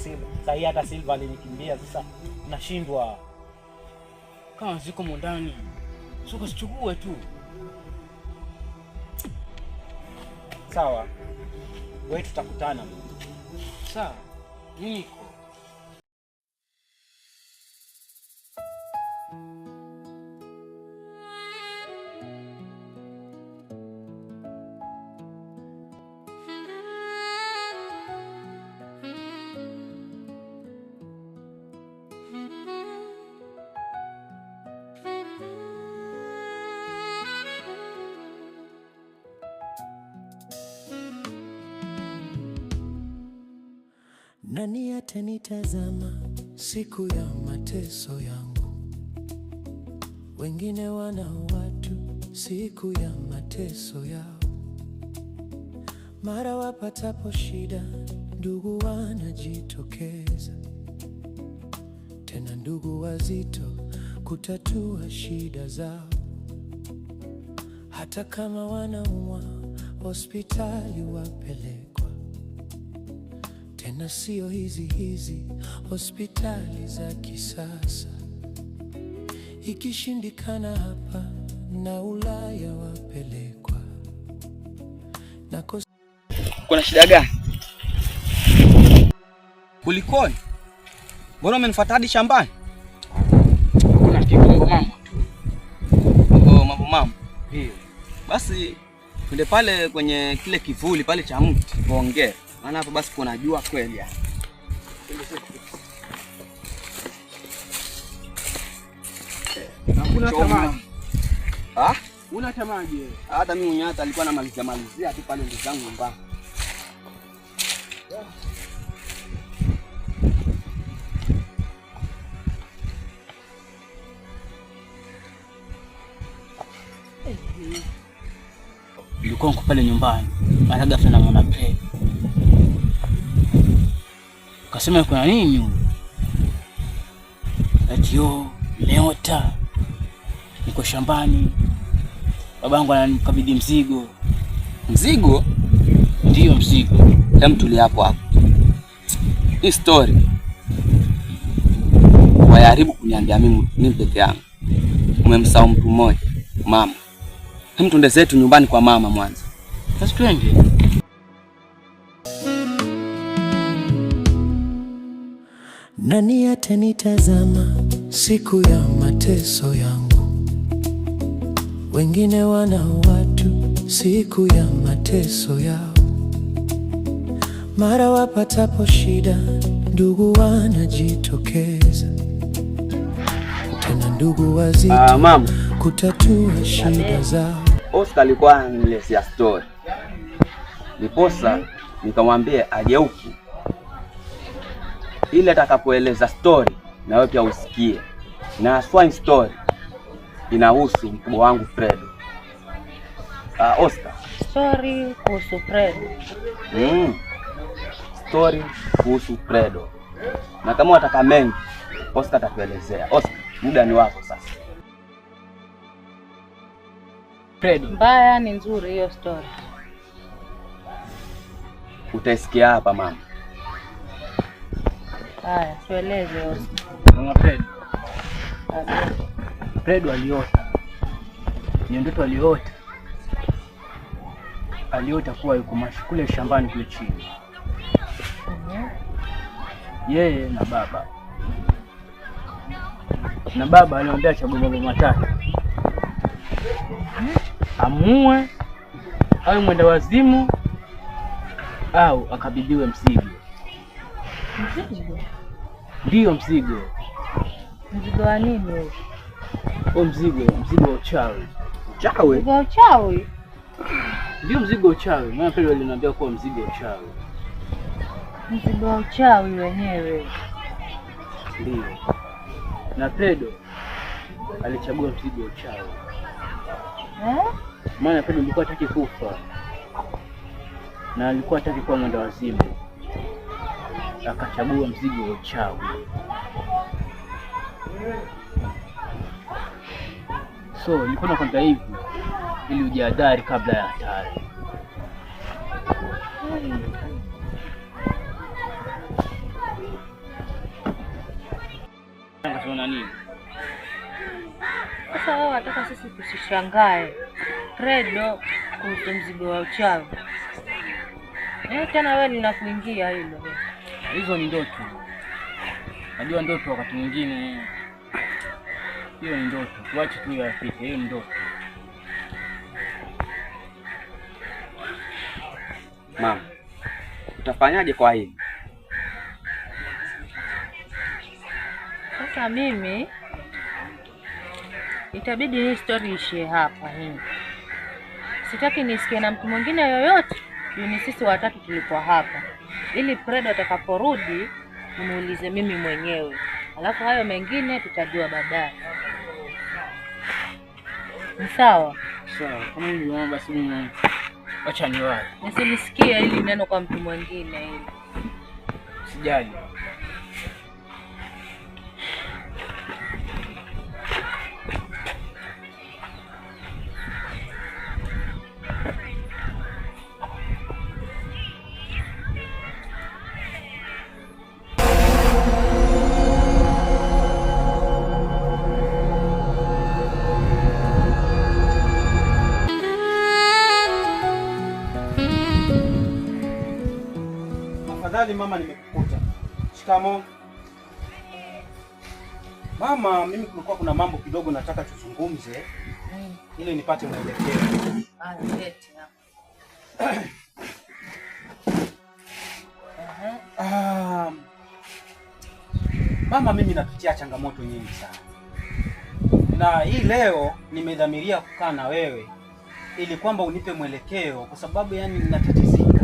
Silva. Sasa hii hata Silva alinikimbia, sasa nashindwa. Kama ziko ndani, sio kusichukue tu. Sawa. Wewe tutakutana. Sawa. Niko. Nani atanitazama siku ya mateso yangu? Wengine wana watu siku ya mateso yao. Mara wapatapo shida, ndugu wanajitokeza. Tena ndugu wazito kutatua shida zao. Hata kama wanaumwa hospitali wapelekwa. Tena sio hizi hizi hospitali za kisasa. Ikishindikana hapa na Ulaya wapelekwa. Kuna shida gani? Kulikoni? Mbona umenifuata hadi shambani? Kuna kitu mambo tu. Oh, mambo mambo. Ndio. Basi twende pale kwenye kile kivuli pale cha mti tuongee. Maana hapo basi kuna jua kweli yani. Hakuna hata maji. Ah? Una hata maji. Hata mimi mwenyewe hata alikuwa anamalizia malizia tu pale ndugu zangu nyumbani. Nilikuwa niko pale nyumbani, mara ghafla namuona Pedro. Kasema kuna nini huyu? Ati yo, nimeota niko shambani, babangu ananikabidhi mzigo. Mzigo? Ndiyo mzigo. Hem, tulia hapo hapo. Hii story wayaribu kuniambia mimi peke yangu. Umemsahau mtu mmoja, mama. Hem, tuende zetu nyumbani kwa mama mwanzo. Sasa twende. Nani atanitazama siku ya mateso yangu? Wengine wana watu siku ya mateso yao. Mara wapatapo shida, ndugu wanajitokeza. Tena ndugu wazito Mama, kutatua shida zao. Oscar alikuwa ananielezea story. Niposa nikamwambia ageuke ili atakapoeleza story na wewe pia usikie. Na swine story inahusu mkubwa wangu Fredo. Oscar. Story kuhusu Fredo. Story kuhusu Fredo. Na kama unataka mengi, Oscar atakuelezea. Oscar, muda ni wako sasa. Fredo. Mbaya ni nzuri hiyo story. Utaisikia hapa mama. Haya, tueleze Oscar. Mama Fredo. Fredo aliota. Ni ndoto aliota. Aliota kuwa yuko kule shambani kule chini. Yeye na baba. Na baba alimwambia achague mambo matatu. Amue, awe mwenda wazimu, au akabidhiwe mzigo. Mzigo? Ndiyo mzigo. Mzigo wa nini huo? Huo mzigo wa uchawi. Uchawi? Mzigo wa uchawi? Ndiyo mzigo wa uchawi. Maana Pedro aliniambia kuwa mzigo wa uchawi. Mzigo wa uchawi wenyewe. Ndiyo. Na Pedro alichagua mzigo wa uchawi. Eh? Maana Pedro alikuwa hataki kufa. Na alikuwa hataki kuwa mwenda wazimu. Akachagua mzigo wa uchawi. So, nilikuwa nakwambia hivi ili ujihadhari kabla ya hatari. Kasema nini? Sasa wao wataka sisi tusishangae Fredo kuhusu mzigo wa uchawi. Tena wewe linakuingia hilo. Hizo ni ndoto. Najua ndoto wakati mwingine. Hiyo ni ndoto. Tuache tu yapite, hiyo ni ndoto. Mama, utafanyaje kwa hili? Sasa mimi itabidi hii story ishie hapa hii. Sitaki nisikie na mtu mwingine yoyote. Ni sisi watatu tulikuwa hapa. Ili Fredo atakaporudi nimuulize mimi mwenyewe. Alafu hayo mengine tutajua baadaye. Ni sawa? Sawa. Kama hivi mama, basi mimi acha niwahi. Nisilisikie hili neno kwa mtu mwingine hili. Sijali. Afadhali mama nimekukuta. Shikamo. Mama, mimi kulikuwa kuna mambo kidogo nataka tuzungumze ili nipate mwelekeo. Mama, mimi napitia changamoto nyingi sana. Na hii leo nimedhamiria kukaa na wewe ili kwamba unipe mwelekeo, kwa sababu yani ninatatizika.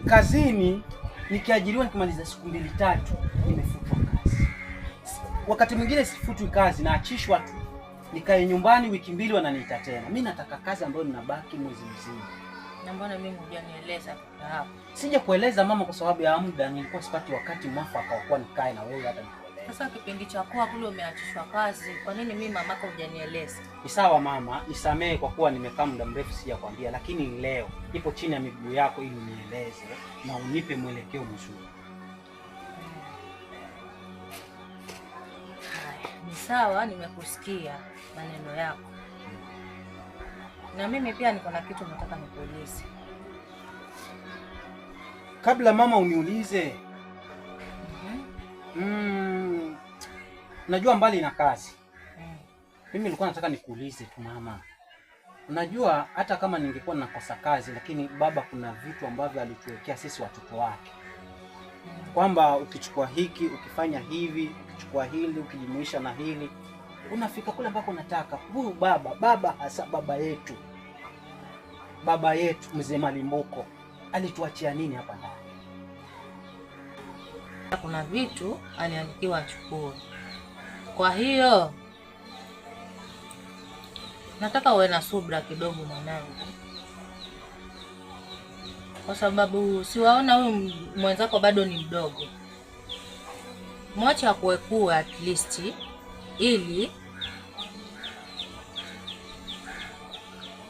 Kazini nikiajiriwa nikimaliza siku 2-3 nimefutwa kazi. Wakati mwingine sifutwi kazi, naachishwa tu. Nikae nyumbani wiki 2 wananiita tena. Mimi nataka kazi ambayo ninabaki mwezi mzima. Na mbona mimi hujanieleza hapo? Sija kueleza mama kwa sababu ya muda, nilikuwa sipati wakati mwafaka wa kuwa nikae na wewe hata nikueleze. Sasa kipindi cha kwa kule umeachishwa kazi, kwa nini mimi mamako hujanieleza? Ni sawa mama, nisamehe kwa kuwa nimekaa muda mrefu sijakwambia, lakini leo ipo chini ya miguu yako ili unieleze na unipe mwelekeo mzuri. Ni sawa, nimekusikia maneno yako. Na mimi pia niko na kitu nataka nikuulize. Kabla mama uniulize, najua mbali na kazi. Mimi nilikuwa nataka nikuulize tu mama. Unajua hata kama ningekuwa nakosa kazi, lakini baba kuna vitu ambavyo alituwekea sisi watoto wake. Kwamba ukichukua hiki, ukifanya hivi, ukichukua hili, ukijumuisha na hili, unafika kule ambako unataka. Huyu baba hasa baba yetu. Baba yetu Mzee Malimbuko alituachia nini hapa ndani? Kuna vitu aliandikiwa achukue. Kwa hiyo nataka uwe na subra kidogo mwanangu, kwa sababu siwaona huyu mwenzako bado ni mdogo. Mwache akuekue at least, ili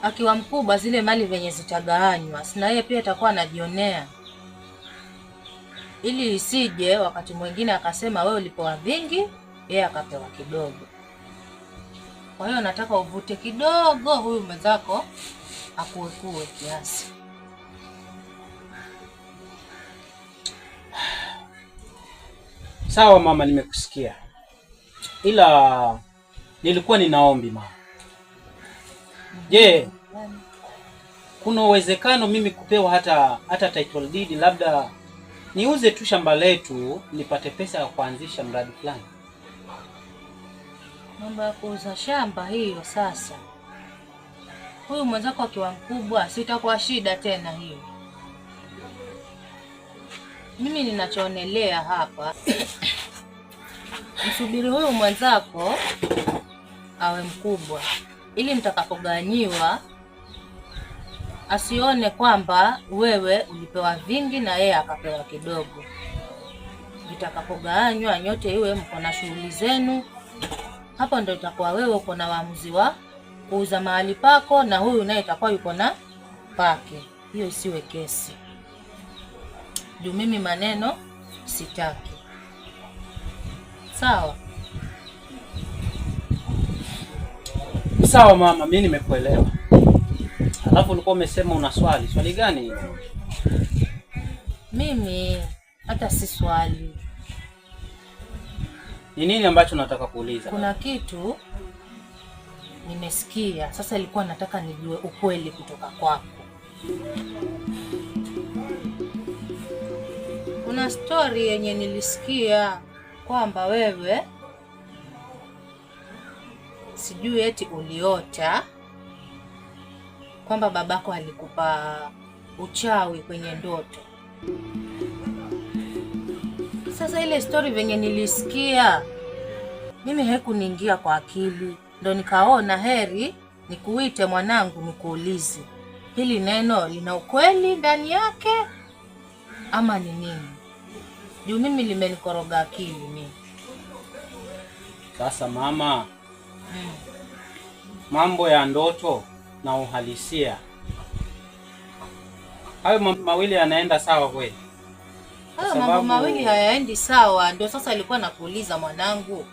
akiwa mkubwa zile mali venye zitagawanywa, sina yeye pia atakuwa anajionea, ili isije wakati mwingine akasema wewe ulipewa vingi, yeye akapewa kidogo. Kwa hiyo nataka uvute kidogo huyu mwenzako akuekue kiasi. Sawa mama, nimekusikia. Ila nilikuwa ninaombi mama. Je, kuna uwezekano mimi kupewa hata title deed, labda niuze tu shamba letu nipate pesa ya kuanzisha mradi fulani? Mambo ya kuuza shamba hiyo sasa, huyu mwenzako akiwa mkubwa sitakuwa shida tena hiyo. Mimi ninachoonelea hapa, msubiri huyu mwenzako awe mkubwa, ili mtakapogawanyiwa asione kwamba wewe ulipewa vingi na yeye akapewa kidogo. Vitakapogawanywa nyote iwe mko na shughuli zenu. Hapo ndio itakuwa wewe uko na waamuzi wa kuuza mahali pako na huyu naye itakuwa yuko na pake. Hiyo isiwe kesi. Juu mimi maneno sitaki. Sawa? Sawa mama, mimi nimekuelewa. Alafu ulikuwa umesema una swali. Swali gani hilo? Mimi hata si swali. Ni nini ambacho nataka kuuliza? Kuna kitu nimesikia. Sasa ilikuwa nataka nijue ukweli kutoka kwako. Kuna story yenye nilisikia kwamba wewe sijui eti uliota kwamba babako alikupa uchawi kwenye ndoto. Sasa ile story venye nilisikia mimi haikuniingia kwa akili, ndo nikaona heri nikuite mwanangu, nikuulize hili neno lina ukweli ndani yake ama ni nini? Juu mimi limenikoroga akili mimi. Sasa mama, mambo ya ndoto na uhalisia hayo mawili yanaenda sawa kweli? Hayo mambo mawili hayaendi sawa. Ndio sasa ilikuwa nakuuliza mwanangu,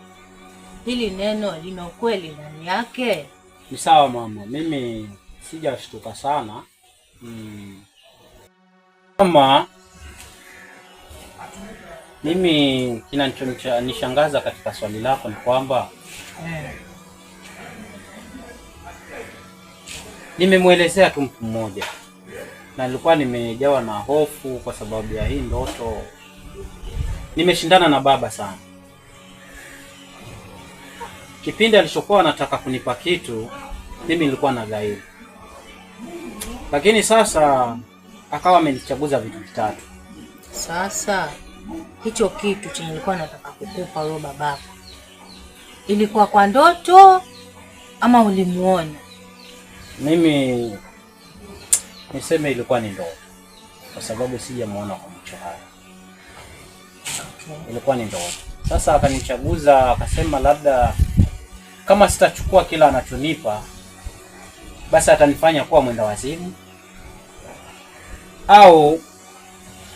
hili neno lina ukweli ndani yake? Ni sawa mama, mimi sijashtuka sana. Mama, mimi kinachonishangaza katika swali lako ni kwamba nimemwelezea tu mtu mmoja na nilikuwa nimejawa na hofu kwa sababu ya hii ndoto. Nimeshindana na baba sana. Kipindi alichokuwa anataka kunipa kitu, mimi nilikuwa na ghairi, lakini sasa akawa amenichaguza vitu vitatu. Sasa hicho kitu chenye nilikuwa nataka kukupa wewe babako, ilikuwa kwa ndoto ama ulimuona? Mimi niseme ilikuwa ni ndoto, kwa sababu sijamuona kwa macho haya. Okay. Ilikuwa ni ndoto. Sasa akanichaguza akasema labda kama sitachukua kila anachonipa basi atanifanya kuwa mwenda wazimu, au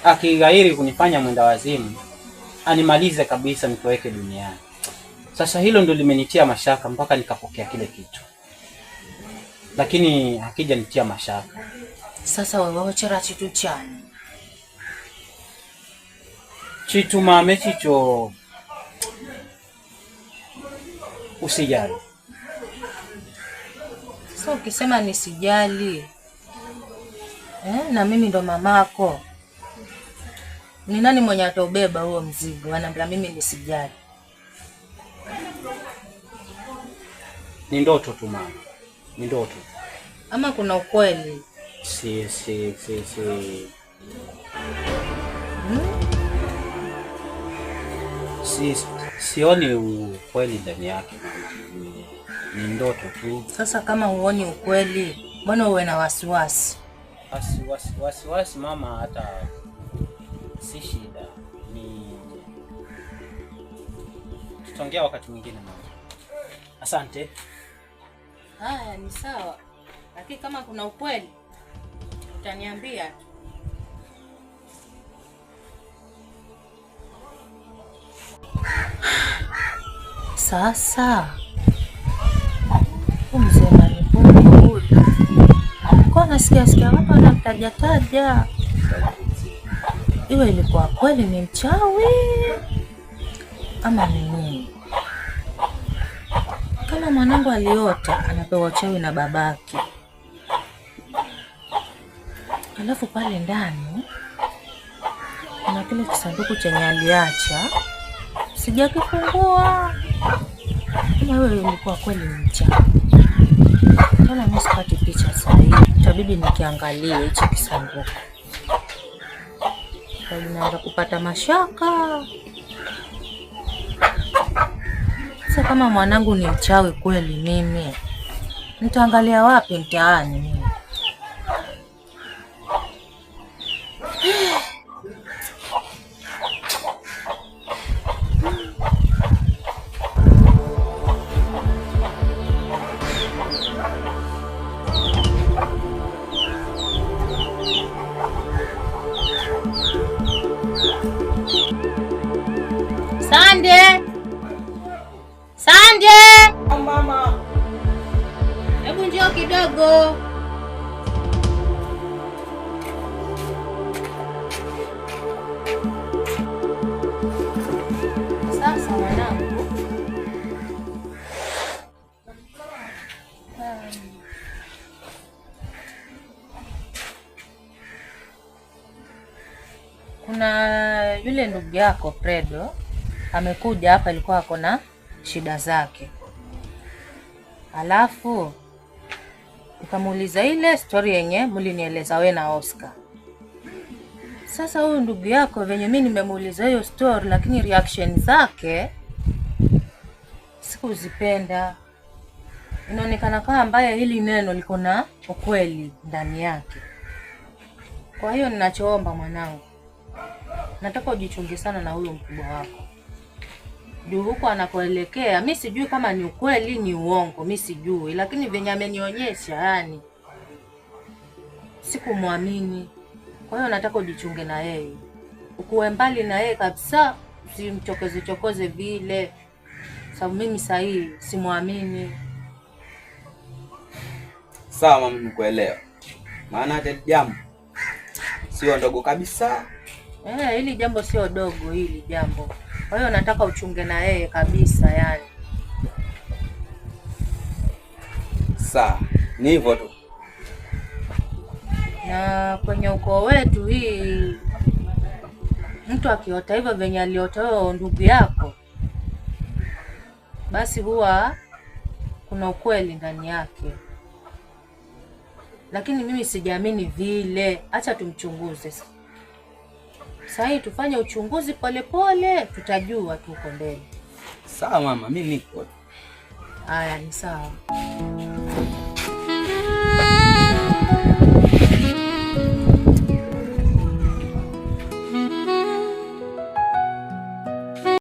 akighairi kunifanya mwenda wazimu animalize kabisa nitoweke duniani. Sasa hilo ndo limenitia mashaka mpaka nikapokea kile kitu, lakini hakija nitia mashaka. Sasa wewe wochera chitu chani Chitu mame chicho, usijali. Sasa ukisema nisijali na mimi ndo mamako, ni nani mwenye ataubeba huo mzigo? Anaambia mimi nisijali. Ni ndoto tu mama, ni ndoto. Ama kuna ukweli? Si si si si si sioni ukweli ndani yake mama. Ni ndoto tu. Sasa kama huoni ukweli, mbona uwe na wasiwasi? Wasiwasi mama, hata si shida. Ni tutaongea wakati mwingine mama. Asante. Haya, ni sawa, lakini kama kuna ukweli utaniambia. Sasa huyu mzee Manipungu huyu, kwa nasikia sikia watu wanamtajataja, iwe ilikuwa kweli ni mchawi ama ni nini? Kama mwanangu aliota anapewa uchawi na babake, alafu pale ndani kuna kile kisanduku chenye aliacha, sijakifungua. Kama wewe ulikuwa kweli ni mchawi, mbona mimi sipati picha sahihi? Itabidi nikiangalie hicho kisanduku, sababu naanza kupata mashaka. Sasa kama mwanangu ni mchawi kweli, mimi nitaangalia wapi mtaani mimi? Sande! Sande! Mama. Kidogo. Sasa mwanangu, kuna yule ndugu yako Fredo amekuja hapa, alikuwa ako na shida zake, alafu nikamuuliza ile story yenye mlinieleza we na Oscar. Sasa huyu ndugu yako venye mi nimemuuliza hiyo story, lakini reaction zake sikuzipenda. Inaonekana kama ambaye hili neno liko na ukweli ndani yake. Kwa hiyo ninachoomba mwanangu, nataka ujichunge sana na huyo mkubwa wako juu huko anakoelekea, mi sijui kama ni ukweli ni uongo, mi sijui, lakini venye amenionyesha, yani sikumwamini. Kwa hiyo nataka ujichunge na yeye, ukuwe mbali na yeye kabisa, usimchokoze chokoze vile, sababu mimi sahii simwamini. Sawa mama, nimekuelewa. Maana hata jambo sio ndogo kabisa. Hili jambo sio dogo, hili jambo. Kwa hiyo nataka uchunge na yeye kabisa, yani. Sawa, ni hivyo tu. Na kwenye ukoo wetu hii, mtu akiota hivyo venye aliota huyo ndugu yako, basi huwa kuna ukweli ndani yake, lakini mimi sijaamini vile. Acha tumchunguze sasa hii, tufanye uchunguzi polepole, tutajua tu huko mbele. Sawa mama, mimi niko. Haya, ni sawa.